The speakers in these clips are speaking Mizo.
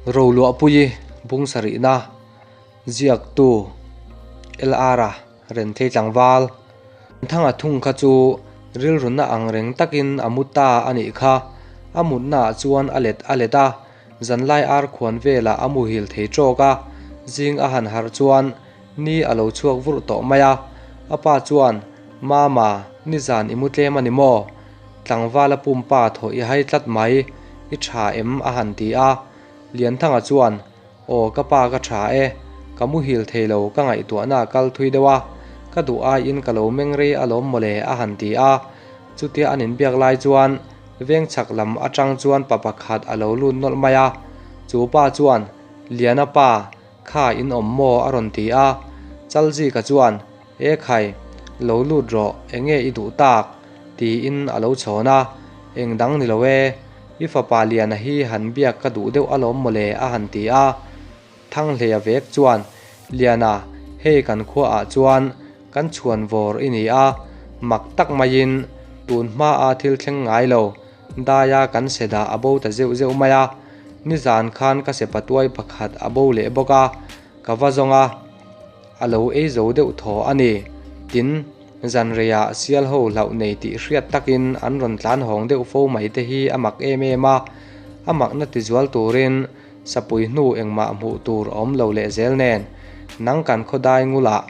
Roluahpuii bung sarihna ziaktu LR-a Renthei tlangval Thanga thung kha chu rilruna ang reng takin a mu ta a nih kha. A mutnaah chuan a let a let a, zanlai ar khuan velah a muhil thei tawk a, zing a han harh chuan ni a lo chhuak vurh tawh mai a. A pa chuan, Mama, nizan i mu tlem a ni maw? Tlangvala pumpa thaw i hai tlat mai, i tha em? a han ti a. Lianthanga chuan, Aw ka pa ka tha e, ka muhil thei lo ka ngaihtuahna a kal thui deuh a, ka duh aiin ka lo meng rei alawm mawle a han ti a. Chutia an inbiak lai chuan veng chhak lam atang chuan pa pakhat a lo lut nawlh mai a, chu pa chuan, Liana pa, kha in awm maw a rawn ti a. Chalzika chuan, E khai, lo lut rawh, enge i duh tak? tiin a lo chhawn a, Eng dang ni lo e, i fapa Liana hi han biak ka duh deuh alawm mawle a han ti a. Thanghleia vek chuan, Liana, hei kan khuaah chuan kan chhuan vawr i ni a, mak tak maiin tun hmaa thil thleng ngai lo, daia kan se dah a bo ta zeuh zeuh mai a, nizan khan ka se patuai pakhat a bo leh bawk a, ka va zawng a. A lo ei zo deuh thaw a ni. Tin, zanreiah sial ho hlauh nei tih hriat takin an rawn tlan hawng deuh fo mai te hi a mak em em a. A makna tizual turin sapui hnu engmah hmuh tur a awm lo leh zel nen, Nang kan khawdai ngulah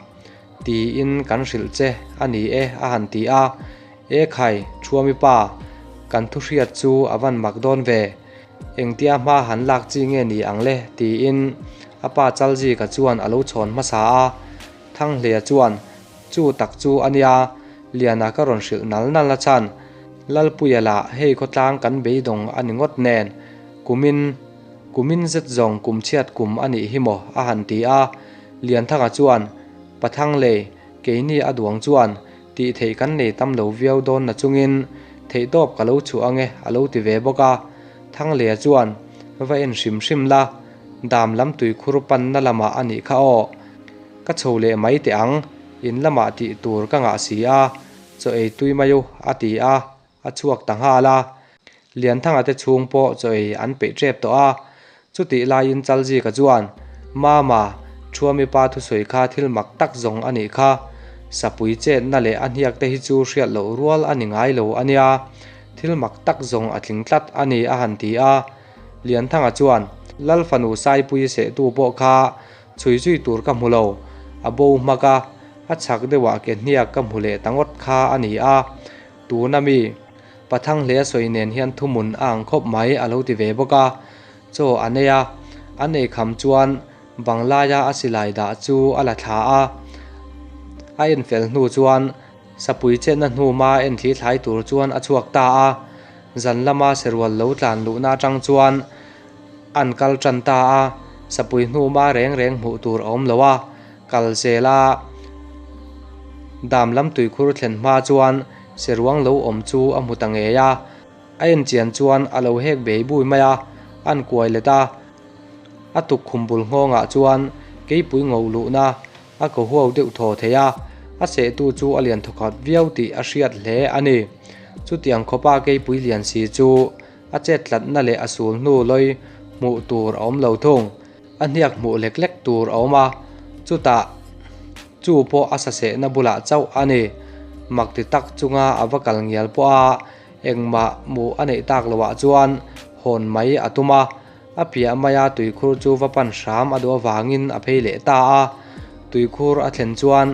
tiin kan hrilh che a ni e a han ti a. E khai, Thuami pa, kan thu hriat chu a van mak dawn ve. Engtia hma han lak chi nge ni ang le? tiin a pa Chalzika chuan a lo chhawn hmasa a. Thanghleia chuan, Chu tak chu a nia, Liana ka rawn hrilh nal nal a chhan. Lalpuia lah hei khawtlang kan beidawng a ni ngawt nen, kumin, kumin zet zawng kum chhiat kum a nih hi maw? a han ti a. Lianthanga chuan, Pa Thanglei, keini a duang chuan Tih theih kan nei tam lo viau dawn na chungin theihtawp ka lo chhuah ange a lo ti ve bawk a. Thanglea chuan, Va en hrim hrim la, dam lam tuikhur panna lamah a nih kha aw. Ka chho leh mai teh ang, in lamah tih tur ka ngah si a, chaw ei tui mai u a ti a, a chhuak ta nghal a. Lianthanga te chhung pawh chaw ei an peih tep tawh a. Chutih laiin Chalzika chuan, Mama, Thuami pa thusawi kha thil mak tak zawng a nih kha. Sapui chetna leh a hniak te hi chu hriat loh rual a ni ngai lo a nia. Thil mak tak zawng a tling tlat a ni a han ti a. Lianthanga chuan, Lal fanu Saipui sehtu pawh kha chhui zui tur ka hmu lo. A bo hmak a, a chhak deuhah ke hniak ka hmu leh ta ngawt kha a ni a. Tuna mi Pathang hle sawi nen hian thuhmun a ang khawp mai a lo ti ve bawk a, chaw a nei a, an ei kham chuan banglaia a silai dah chu a la thla a. A en fel hnu chuan sapui chetna hnuma en thli thlai tur chuan a chhuak ta a, zan lama serual lo tlan luhna atang chuan an kal tan ta a, sapui hnuma reng reng hmuh tur a awm lo a, kal zel a, dam lam tuikhur thlen hma chuan Seruang lo awm chu a hmu ta ngei a, a en chian chuan a lo hek bei bui mai a, an kuai let a. A tukkhum bul nghawngah chuan keipui ngo luhna a ko huau deuh thaw thei a, a sehtu chu a lian thawkhat viau tih a hriat hle a ni. Chutiang khawpa keipui lian si chu a chet tlatna leh a sul hnu lawi hmuh tur a awm lo thung. A hniak hmuh lek lek tur a awm a, chutah chu pawh a sasehna bulah chauh a ni. Mak ti tak chunga a va kal ngial pawh a, engmah hmuh a neih tak loah chuan hawn mai a tum a, a piah maia tuikhur chu va pan hram a duh avangin a phei leh ta a. Tuikhur a thlen chuan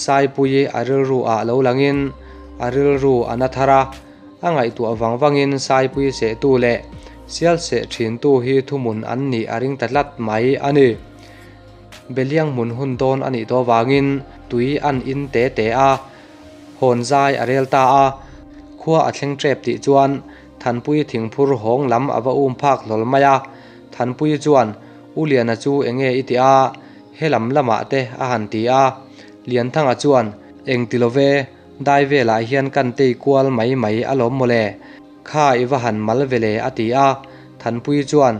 Saipuii a rilru ah lo langin a rilru a na thar a, A ngaihtuah vang vangin Saipui sehtu leh Sial seh thintu hi thuhmun an nih a ring ta tlat mai a ni. Beliang hmun hun dawn a nih tawh vangin tui an in te te a, hawn zai a rel ta a. Khua a thleng tep tih chuan Thanpui thingphur hawng lam a va um phak hlawl mai a. Thanpui chuan, U Liana chu enge i tih a? He lam lamah te a han ti a. Lianthanga chuan, Eng ti lo ve? Dai velah hian kan tei kual mai mai alawm mawle. Kha i va han mal vele a ti a. Thanpui chuan,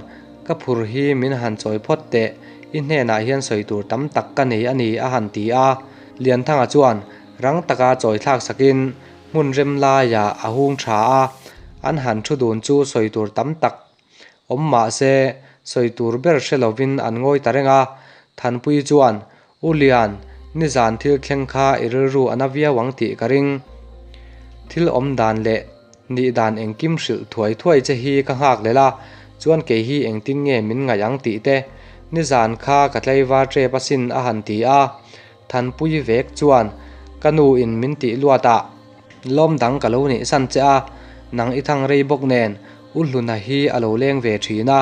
Ka phur hi min han chawi phawt teh, i hnenah hian sawi tur tam tak ka nei a ni a han ti a. Lianthanga chuan rang taka chawi thlak sakin hmun rem laiah a hung tha a, an han thu dun chu sawi tur tam tak awm mah se Sawi tur ber hre lovin an ngawi ta reng a. Thanpuii chuan, U Lian, nizan thil thleng kha i rilru a na viau ang tih ka ring. Thil awm dan leh nih dan engkim hrilh thuai thuai che hi ka nghak lel a, chuan kei hi engtin nge min ngaih ang tih te. Nizan kha ka tlaivar tep asin a han ti a. Thanpuii vek chuan, Ka nu in min tih luat ah lawm dang ka lo neih san che a, nang i thang rei bawk nen U Hluna hi a lo leng ve thin a,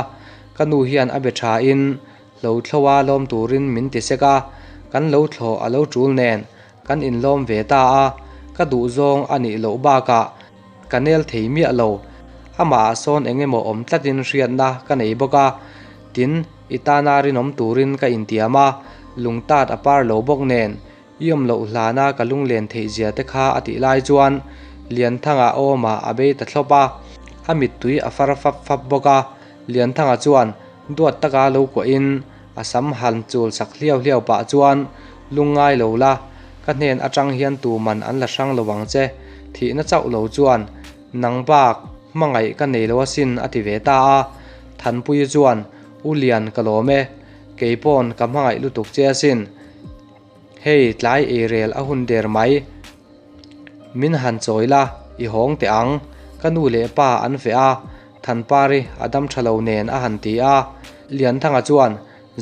ka nu hian a be tha in Lo thloa lawm turin min ti sek a, kan lo thlawh a lo tul nen kan inlawm ve ta a, ka duhzawng a nih loh bakah ka nel thei miah lo. Amah ah sawn eng emaw awm tlatin hriatna ka nei bawk a, tin i tana rinawm turin ka intiam a, lungtat a par lo bawk nen i awm loh hlana ka lunglen theih zia te kha a tih lai chuan Lianthanga awmah a bei ta thlawp a, a mittui a far fap fap bawk a, Lianthanga chuan duat taka lo kuahin a sam han chul sak hliau hliau pah chuan Lungngai lo la, ka hnen atang hian tuman an la hrang lo ang che, thihna chauh lo chuan nang bak hmangaih ka nei lo asin a ti ve ta a, Thanpuii chuan U Lian ka lawm e, keipawn ka hmangaih lutuk che asin. Hei tlai eirel a hun der mai. Min han chawi la, i hawng teh ang. Ka nu leh pa an feh a, Thanpari a dam tha lo nen a han ti a. Lianthanga chuan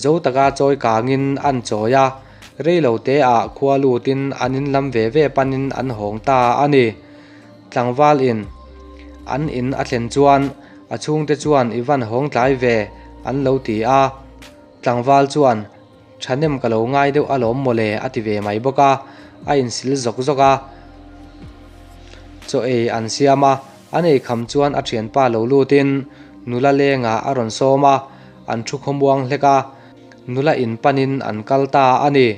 zo taka chawi kangin an chawi a, rei lo te ah khua lutin an in lam ve ve panin an hawng ta a ni. Tlangval in an in a thlen chuan a chhungte chuan i van hawng tlai ve an lo ti a. Tlangval chuan Thahnem ka lo ngai deuh alawm mawle a ti ve mai bawk a, a insil zawk zawk a. Chaw ei an siam a, an ei kham chuan a thianpa lo lutin nula lengah a rawn sawm a, an thu khawmuang hlek a, nula in panin an kal ta a ni.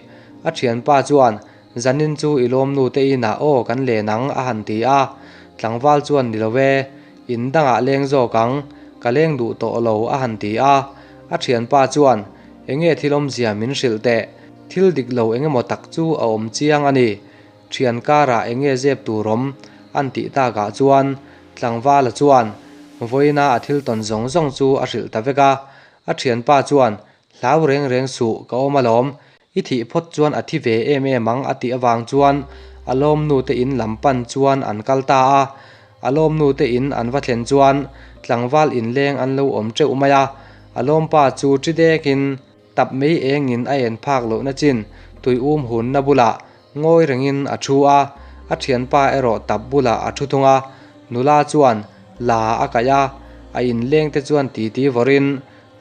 A thianpa chuan Zanin chu i lawmnu te inah aw kan len ang a han ti a, tlangval chuan ni lo e, in dangah leng zawk ang, ka leng duh tawh lo a han ti a, a thianpa chuan enge thil awmzia min hrilh teh, thil dik lo eng emaw tak chu a awm chiang a ni, thian karah enge zep tur awm an tih takah chuan tlangvala chuan vawiina a thil tawn zawng zawng chu a hrilh ta vek a, a thianpa chuan hlau reng reng suh ka awm alawm, I thih phawt chuan a thi ve em em ang a tih avang chuan a lawmnu te in lam pan chuan an kal ta a. A lawmnu te in an va thlen chuan tlangval inleng an lo awm teuh mai a. A lawmpa chu ṭi dekin tap mei engin a en phak lohna chin tui um hunna bulah ngawi rengin a thu a. A thianpa erawh tap bulah a thu thung a. Nula chuan la a kaih a, a inleng te chuan titi vawrin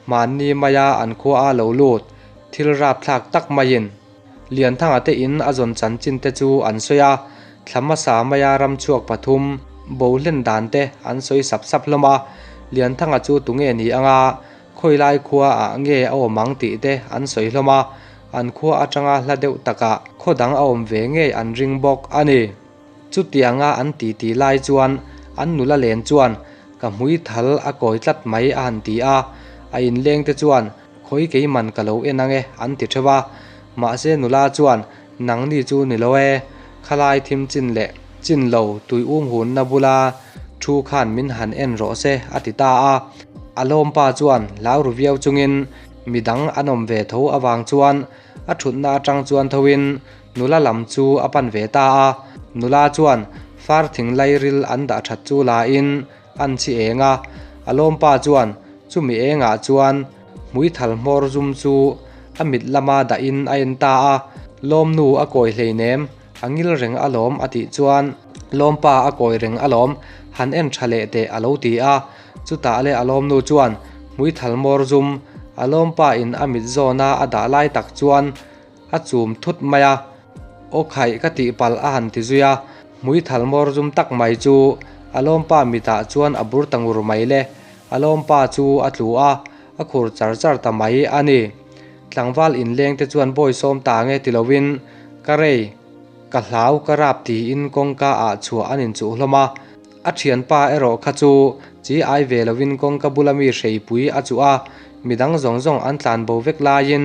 Hmanni maia an khua a lo lut, thil rapthlak tak maiin Lianthanga te in a zawn chanchin te chu an sawi a, thla hmasa maia ramchhuak pathum bo hlen dan te an sawi sap sap hlawm a, Lianthanga chu tunge ni anga khawilai khua ah nge a awm ang tih te an sawi hlawm a, an khua atanga hla deuh takah khaw dang a awm ve ngei an ring bawk a ni. Chutianga an titi lai chuan an nula len chuan ka hmui thal a kawi tlat mai a han ti a, a inleng te chuan khawi keiman ka lo en ange an ti theuh a, mahse nula chuan nangni chu ni lo e, khalai thim chin leh chin lo tui um hunna bula thu khan min han en rawh se a ti ta a, a lawmpa chuan hlau ru viau chungin midang an awm ve tho avang chuan a thutna atang chuan thoin Nula lam chu a pan ve ta a, nula chuan far thing lairil an dah that chu la in an chi eng a, a lawmpa chuan chumi engah chuan hmuithal hmawr zum chu a mit lama dah in a en ta a, lawmnu a kawi hleinem a ngil reng alawm a tih chuan lawmpa a kawi reng alawm han en tha leh teh a lo ti a, chutah leh a lawmnu chuan hmuithal hmawr zum a lawmpa in a mit zawna a dah lai tak chuan A chum thut mai a, Aw khaih ka tih palh a han ti zui a, hmui thal mawr zum tak mai chu a lawmpa mitah chuan a bur ta ngur mai le, a lawmpa chu a tlu a, a khur char char ta mai a ni. Tlangval inleng te chuan bawi sawm ta nge ti lovin ka rei, ka hlau ka rap tiin kawngka ah chhuah an inchuh hlawm a, A thianpa erawh kha chu chi ai ve lovin kawngka bula mi hreipui a chuh a, midang zawng zawng an tlan bo vek laiin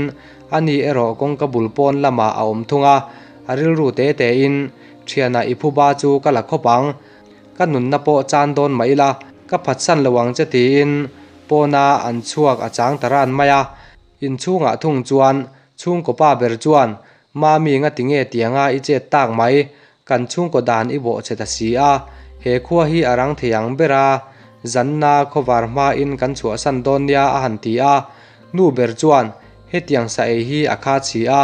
ani erawh kawngka bul pawn lamah a awm thung a, a rilru te tein, Thianah i phuba chu ka la khawp ang, ka nunna pawh chan dawn mah ila, ka phatsan lo ang che tiin Pawna an chhuak a chang ta ran mai a. Inchhungah thung chuan chhungkaw pa ber chuan, Mami ngati nge tianga i chet tak mai, kan chhungkaw dan i bawhchhe ta si a, he khua hi a rang thei ang ber a, zanna khawvar hmain kan chhuahsan dawn nia a han ti a. Nu ber chuan, Hetiang sa ei hi a kha chhi a,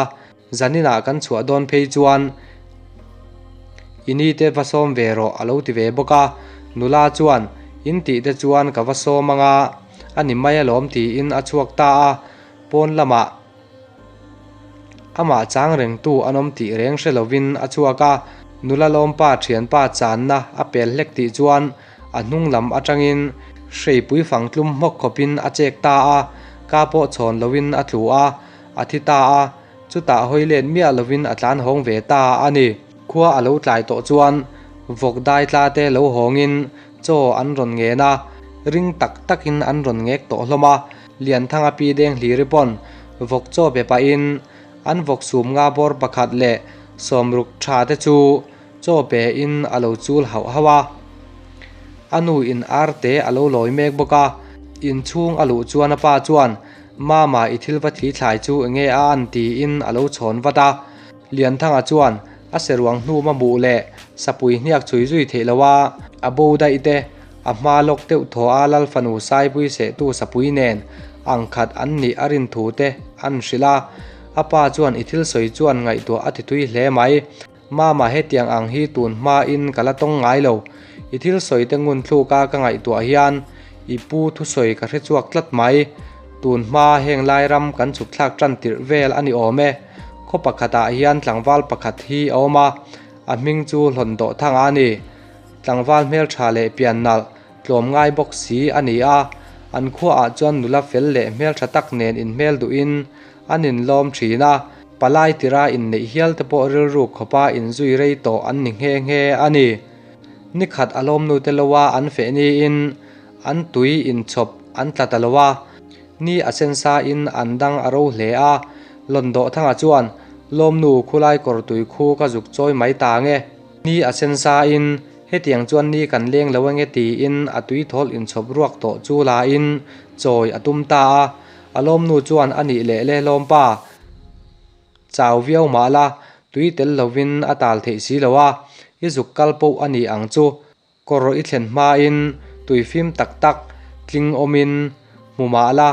zaninah kan chhuah dawn phei chuan i ni te va sawm ve rawh a lo ti ve bawk a. Nula chuan, In tih te chuan ka va sawm anga a ni mai alawm tiin a chhuak ta a, pawn lamah amah chang rengtu an awm tih reng hre lovin a chhuak a. Nula lawmpa thianpa channa a pel hlek tih chuan A hnung lam atangin hreipui fang tlum hmawk khawpin a chek ta a, ka pawh chhawn loin a tlu a, a thi ta a, chutah hawi let miah lovin a tlan hawng ve ta a ni. Khua a lo tlai tawh chuan vawk dai tla te lo hawngin chaw an rawn ngen a, ring tak takin an rawn ngek tawh hlawm a, Lianthanga pi deng hliri pawn vawk chaw pe pahin an vawk sum nga bawr pakhat leh sawmruk tha te chu Chaw pe in a lo chul hauh hauh a, a nu in ar te a lo lawi mek bawk a, inchhung a luh chuan a pa chuan Mama i thil va thli thlai chu enge a an tiin a lo chhawn vat a, Lianthanga chuan a seruang hnum a hmuh leh sapui hniak chhui zui theih lo a, a bo daih te a hma lawk deuh thaw a Lalfanu Saipui sehtu sapui nen ang khat an nih a rin thu te an hrilh a, a pa chuan i thil sawi chuan ngaihtuah a ti tui hle mai. Mama hetiang ang hi tun hmain ka la tawng ngai lo. I thil sawi te ngun thluka ka ngaihtuah hian i pu thusawi ka hre chhuak tlat mai. Tun hma heng lai ram kan chhuk thlak tan tirh vel a ni awm e. Khaw pakhatah hian tlangval pakhat hi a awm a, a hming chu Hlawn Dawhthanga a ni. Tlangval hmeltha leh pian nalh, tlawm ngai bawk si a ni a. An khuaah chuan nula fel leh hmeltha tak nen inhmel duhin an inlawm thin a. Palai tira inneih hial te pawh rilru khawpa inzui rei tawh an ni nghe nghe a ni. Nikhat a lawmnu te lo a an feh niin an tui inchhawp an tla ta lo a, ni a sensa in an dang a ro hle a, Lawndawhthanga chuan lawmnu khulai kawr tui khu ka zuk chawi mai ta nge. Ni a sensa in hetiang chuan ni kan leng lo ange tiin a tui thawl inchhawp ruak tawh chu la in chawi a tum ta a, a lawmnu chuan a nih leh le lawmpa. Chau viau mah la, tui tel lovin a tal theih si lo a, i zuk kal poh a ni ang chu. Kawr i thlen hmain tui fim tak tak tling awmin hmu mah la,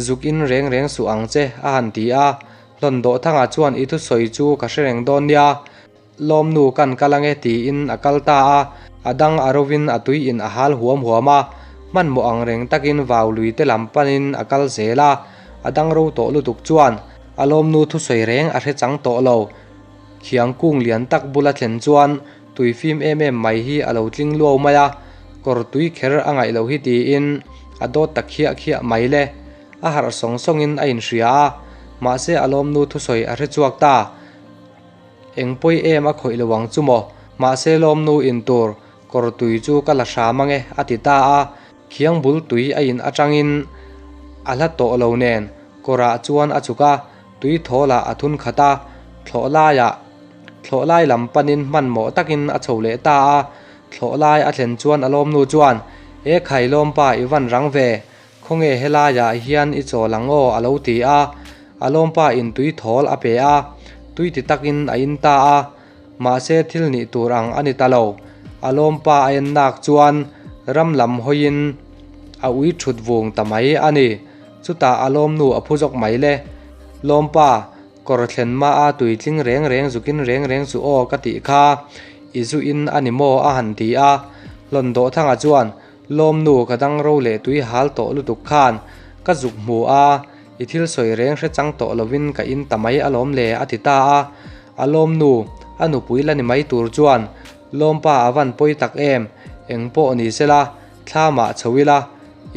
zuk in reng reng suh ang che a han ti a. Hlawn Dawhthanga chuan i thusawi chu ka hre reng dawn nia, Lawmnu kan kal ange tiin a kal ta a, a dang a rovin a tui in a hal huam huam a, hmanhmawh ang reng takin vau lui te lam panin a kal zel a, a dang ro tawh lutuk chuan a lawmnu thusawi reng a hre chang tawh lo. Khiang kung lian tak bula thlen chuan tui fim em em mai hi a lo tling luau mai a, kawr tui kher a ngaih loh hi tiin a dawt ta khiah khiah mai le. A harh sawng sawngin a inhria a, mahse a lawmnu thusawi a hre chhuak ta. Eng pawi em a khawih lo ang chu maw? Mahse lawmnu in tur kawr tui chu ka la hram ange a ti ta a, khiang bul tui a in atangin a hla tawh lo nen kawrah chuan a chhuk a, tui thawl ah a thun khat a, thlawh laiah thlawh lai lam panin hmanhmawh takin a chho leh ta a, thlawh lai a thlen chuan a lawmnu chuan, E khai lawmpa i van rang ve, Khawnge helaiah hian i chawl ang aw a lo ti a, a lawmpa in tui thawl a pe a, tui ti takin a in ta a, mahse thil nih tur ang a ni ta lo, a lawmpa a en nak chuan ram lam hawiin a ui thut vung ta mai a ni, chutah a lawmnu a phu zawk mai le, lawmpa kawr thlen mah a tui tling reng reng zukin reng reng chu aw ka tih kha i zu in a ni maw a han ti a, Hlawndawhthanga chuan Lawmnu ka dang ro leh tui hal tawh lutuk khan ka zuk hmu a, i thil sawi reng hre chang tawh lovin ka in ta mai alawm le a ti ta a. A lawmnu, a nupui la ni mai tur chuan Lawmpa a van pawi tak em, eng pawh ni sela, thlamah chho ila,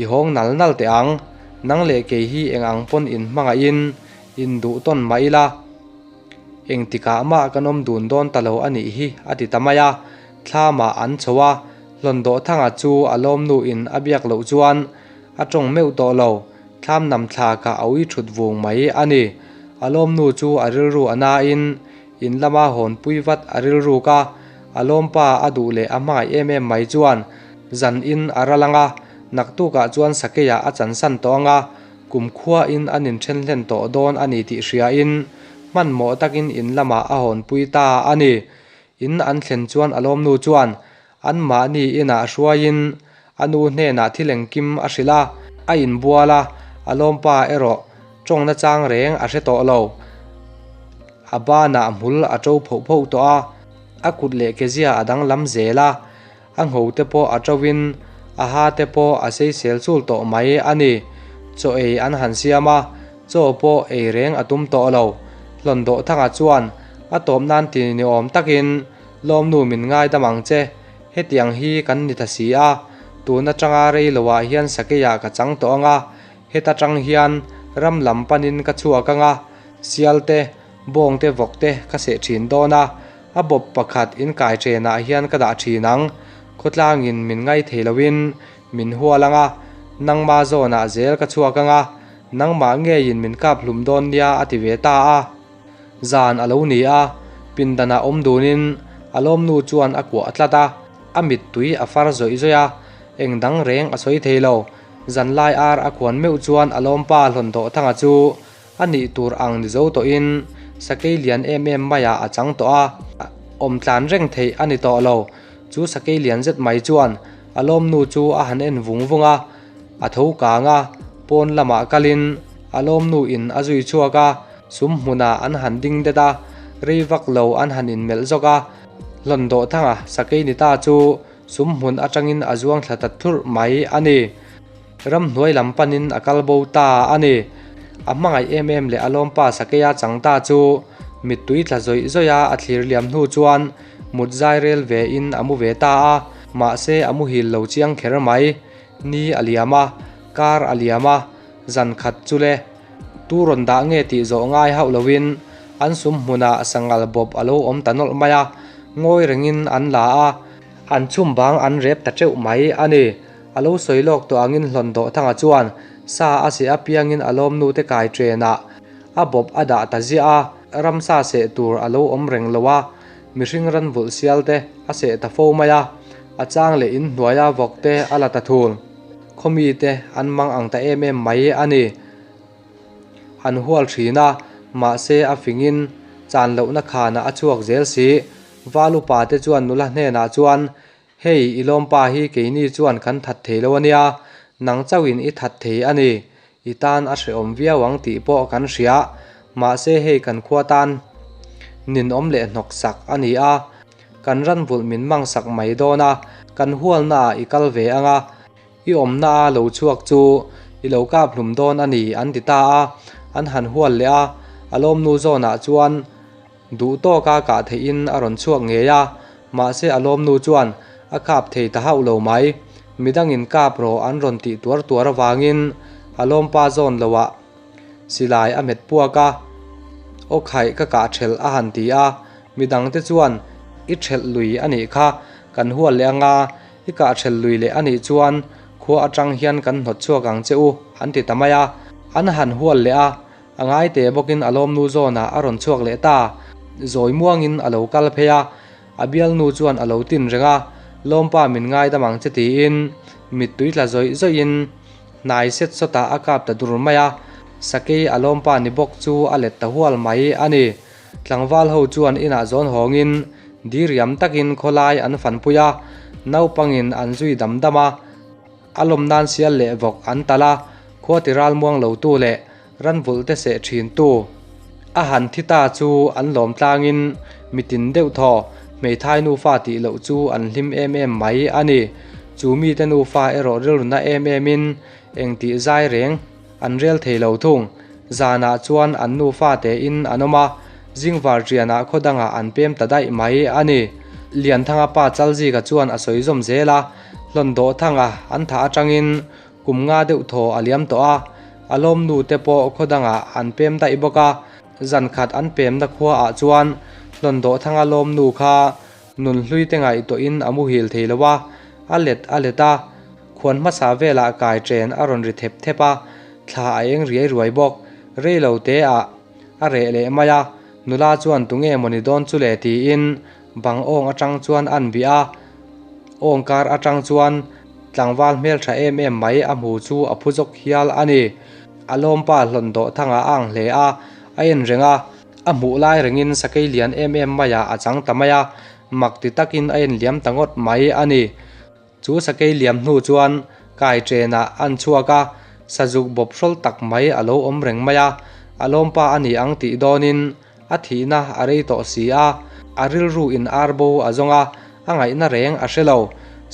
i hawng nal nal teh ang, nang leh kei hi eng ang pawn in hmangaihin in duh tawn mah ila, engtikah mah kan awm dun dawn ta lo a nih hi a ti ta mai a. Thlamah an chho a, Hlawndawhthanga chu a lawmnu in a biak loh chuan a tawng meuh tawh lo, thlam nam thlak ah a ui thut vung mai a ni. A lawmnu chu a rilru a nain in lama hawnpui vat a rilruk a, a lawmpa a duh leh a hmangaih em em mai chuan zan in a ral ang a, Naktukah chuan Sakeiah a chansan tawh ang a, kumkhuain an inthen hlen tawh dawn a ni tih hriain hmanhmawh takin in lamah a hawnpui ta a ni. In an thlen chuan a lawmnu chuan anmahni inah hruaiin a nu hnenah thil engkim a hrilh a, a inbual a, a lawmpa erawh tawng nachang reng a hre tawh lo. A banah hmul a to phoh phoh tawh a, a kut leh kezia a danglam zel a, a ngho te pawh a to in a ha te pawh a saisel chul tawh mai a ni. Chaw ei an han siam a, chaw pawh ei reng a tum tawh lo. Hlawndawhthanga chuan a tawp nan ti ni awm takin Lawmnu min ngaidam ang che, hetiang hi kan ni ta si a, tun atanga rei loah hian Sakeiah ka chang tawh ang a, heta tang hian ram lam panin ka chhuak ang a, sial te, bawng te vawk te ka seh thin dawn a, a bawp pakhat inkai thenah hian ka dah thin ang, khawtlangin min ngai thei loin min hual ang a, nangma zawnah zel ka chhuak ang a, nangmah ngeiin min kap hlum dawn nia a ti ve ta a. Zan a lo ni a, pindanah awm dunin a lawmnu chuan a kuah tlat a, a mittui a far zawih zawih a, eng dang reng a sawi thei lo. Zanlai ar a khuan meuh chuan a lawmpa Hlawndawhthanga chu a nih tur ang ni zo tawhin sakei lian em em maiah a chang tawh a, awm tlan reng theih a ni tawh lo. Chu sakei lian zet mai chuan a lawmnu chu a han en vung vung a, a tho kang a, pawn lamah kalin a lawmnu in a zui chhuak a, sum hmunah an han ding det a, rei vak lo an han inmelh zawk a, Hlawndawhthanga sakei ni ta chu sum hmun atangin a zuang thla ta thurh mai a ni. Ramhnuai lam panin a kal bo ta a ni. A hmangaih em em leh a lawmpa sakeia chang ta chu mittui tla zawih zawih a a thlir liam hnu chuan mut zai rel ve in a mu ve ta a, mahse a muhil lo chiang kher mai. Ni a liam a, kar a liam a, zan khat chu le. Tu rawn dah nge tih zawh ngai hauh loin an sum hmunah sangal bawp a lo awm ta nawlh mai a, ngawi rengin an la a, an chhum bang an rep ta teuh mai a ni. A lo sawi lawk tawh angin Hlawndawhthanga chuan sa a seh apiangin a lawmnu te kai ṭenah a bawp a dah ta ziah a, ramsa seh tur a lo awm reng lo a, mihring ran vulh sial te a seh ta fo mai a, a chang leh in hnuaia vawk te a la ta thul. Khawmi te an mang ang ta em em mai a ni. An hual thin a, mahse a fingin chan lohna khanah a chhuak zel si. Val upa te chuan nula hnenah chuan, Hei, i lawmpa hi keini chuan kan that thei lo a nia, nang chauhin i that thei a ni. I tan a hrehawm viau ang tih pawh kan hria, mahse hei kan khua tan ninawm leh hnawk sak a ni a, kan ran vulh min mang sak mai dawn a, kan hualna ah i kal ve ang a, i awmna a lo chhuak chu i lo kap hlum dawn a ni an ti ta a, an han hual leh a, a lawmnu zawnah chuan Duh tawka kah theihin a rawn chhuak ngei a, mahse a lawmnu chuan a kap thei ta hauh lo mai. Midangin kap rawh an rawn tih tuar tuar avangin a lawmpa zawn loah silai a hmet puak a, Aw khaih ka kah thelh a han ti a, midangte chuan i thelh lui a nih kha, kan hual leh anga i kah thelh lui leh a nih chuan khua atang hian kan hnawt chhuak ang che u an ti ta mai a, an han hual leh a. A ngai teh bawkin a lawmnu zawnah a rawn chhuak leh ta. Zawi muangin a lo kal phei a, a bialnu chuan a lo tin reng a, Lawmpa min ngaidam ang che tiin mittui tla zawih zawihin hnai set sawtah a kap ta dur mai a, sakei a lawmpa ni bawk chu a let ta hual mai a ni. Tlangval ho chuan inah zawn hawngin diriam takin khawlai an fanpui a, naupangin an zui dam dam a, a lawm nan sial leh vawk an talh a, khua ti ralmuang lotu leh Ranvulh te seh thin tu a han thi ta chu an lawm tlangin mitin deuh thaw hmeithai nufa tih loh chu an hlim em em mai a ni. Chu mite nufa erawh rilruna em em in eng tih zai reng an rel thei lo thung. Zanah chuan an nufa tein an awm a, zingvar ṭianah khaw dangah an pem ta daih mai a ni. Lianthanga pa Chalzika chuan a sawi zawm zel a, Hlawndawhthanga an thah aṭangin Kum nga deuh thaw a liam tawh a, a lawmnu te pawh khaw dangah an pem daih bawk a, zan khat an pemna khua ah chuan Hlawndawhthanga lawmnu kha nunhlui te ngaihtuahin a muhil thei lo a, a let a let a, khuan hmasa velah kai chen a rawn ri thep thep a, thla a eng riai ruai bawk, rei lo te ah a reh leh mai a, nula chuan tunge mawni dawn chu le tiin bang awng atang chuan an bih a, awng kar atang chuan. Tlangval hmeltha em em mai a hmu chu a phu zawk hial a ni. A lawmpa hlawn dawh thangah a ang hle a, a en reng a. A hmuh lai rengin sakei lian em em maiah a chang ta mai a, mak ti takin a en liam ta ngawt mai a ni. Chu sakei liam hnu chuan kai ṭenah an chhuak a, sazuk bawp hrawl tak mai a lo awm reng mai a, a lawmpa a ni ang tih dawnin a thihna a rei tawh si a, a rilru in ar bo a zawng a, a ngaihna reng a hre lo.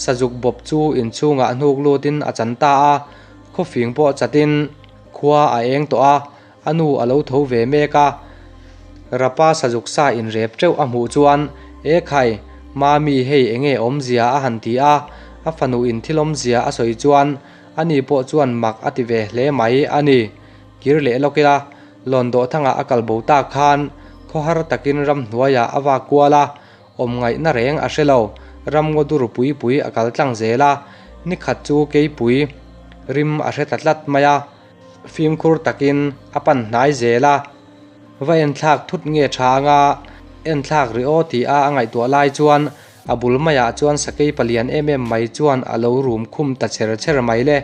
Sazuk bawp chu inchhungah hnuk lutin a chan ta a, khawfing pawh chatin khua a eng tawh a, A nu a lo tho ve mek a, Rapa sazuk sa inrep teuh a hmuh chuan, E khai, Mami hei enge awmzia a han ti a, a fanu in thil awmzia a sawi chuan ani pawh chuan mak a ti ve hle mai a ni. Kir leh lawk ila, Lawndawhthanga a kal bo tak khan khawhar takin ramhnuaiah a vak kual a, awm ngaihna reng a hre lo, ramngaw dur pui pui a kal tlang zel a, nikhat chu keipui rim a hre ta tlat mai a. Fimkhur takin a pan hnai zel a, va enthlak thut nge tha anga enthlak ri aw tih a a ngaihtuah lai chuan a bul maiah chuan sakei palian em em mai chuan a lo rum khum ta cher cher mai le.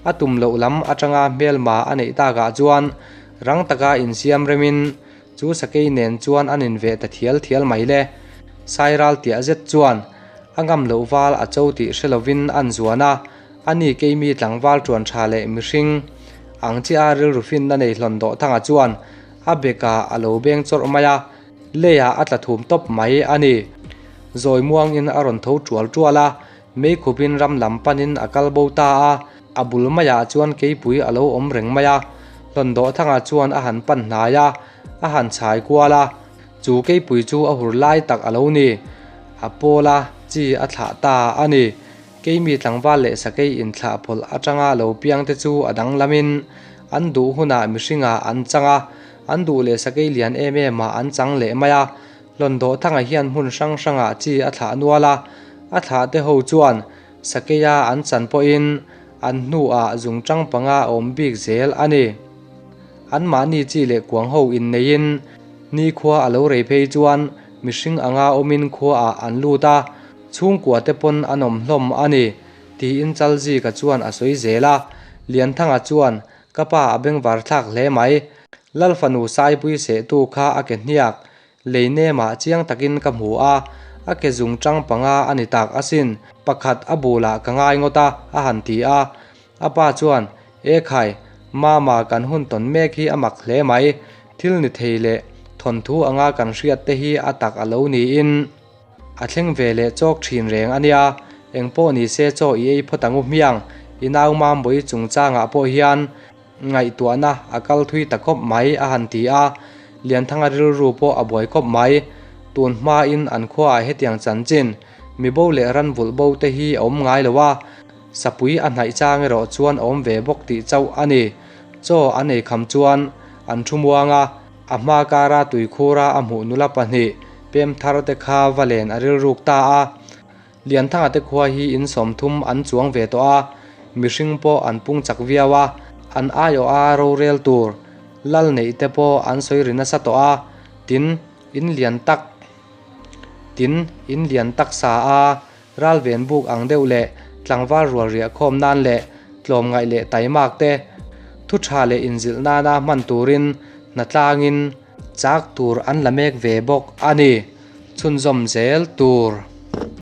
A tum loh lam atanga hmelma a neih takah chuan rang taka insiam remin chu sakei nen chuan an inveh ta thial thial mai le. Sairal tiah zet chuan a ngam loh val a cho tih hre lovin an zuan a. A ni keimi tlangval ṭuan ṭha leh mihring ang chiah a rilru finna nei hlawn dawh thangah chuan a bekah a lo beng chawrh mai a, leiah a tla thum tawp mai a ni. Zawi muangin a rawn tho ṭual ṭual a, meikhupin ram lam panin a kal bo ta a, a bul maiah chuan keipui a lo awm reng mai a. Hlawn dawh thangah chuan a han pan hnai a, a han chhai kual a, chu keipui chu a hur lai tak a lo ni. A pawl a, chi a thlah ta a ni. Keimi tlangval leh sakei inthlahpawlh atanga lo piang te chu a danglamin an duh hunah mihringah an chang a, an duh leh sakei lian em em ah an chang leh mai a. Hlawndawhthanga hian hmun hrang hrangah chi a thlah nual a, a thlah te ho chuan sakeia an chan pawhin an hnuah zungchang panga a awm bik zel a ni. Anmahni chi leh kuang ho inneiin nikhua a lo rei phei chuan mihring anga awmin khuaah an lut a, Chhungkua te pawn an awm hlawm a ni, tiin Chalzika chuan a sawi zel a. Lianthanga chuan, Ka pa a bengvar thlak hle mai. Lalfanu Saipui sehtu kha a ke hniak, lei nemah chiang takin ka hmu a, a ke zung tang panga a ni tak asin, pakhat a bulah ka ngai ngawt a, a han ti a. A pa chuan, E khai, Mama kan hun tawn mek hi a mak hle mai, thil ni thei leh thawnthu anga kan hriat te hi a tak a lo niin, A thleng ve leh chawk thin reng a nia, eng pawh ni se chaw i ei phawt ang u hmiang, i nau Mambawi chungchangah pawh hian ngaihtuahna a kal thui ta khawp mai a han ti a, Lianthanga rilru pawh a buai khawp mai. Tun hmain an khuaah hetiang chanchin, mibo leh ranvulh bo te hi a awm ngai lo a, sapui a hnaih chang erawh chuan a awm ve bawk tih chauh a ni. Chaw an ei kham chuan an thu muang a. A hma kara tuikhura a hmuh nula pahnih pem thar te kha va len a rilruk ta a. Lianthanga te khua hi in 30 an chuang ve tawh a, mihring pawh an pung chak viau a, an aiawh a rorel tur lal neih te pawh an sawi ri nasa tawh a, tin, in lian tak tin, in lian tak sa a Ralven buk ang deuh leh tlangval rual riah khawm nan leh tlawmngaih leh taimak te thu tha leh inzilh nana hman turin hnatlangin chak tur an la mek ve bawk a ni. Chhunzawm zel tur.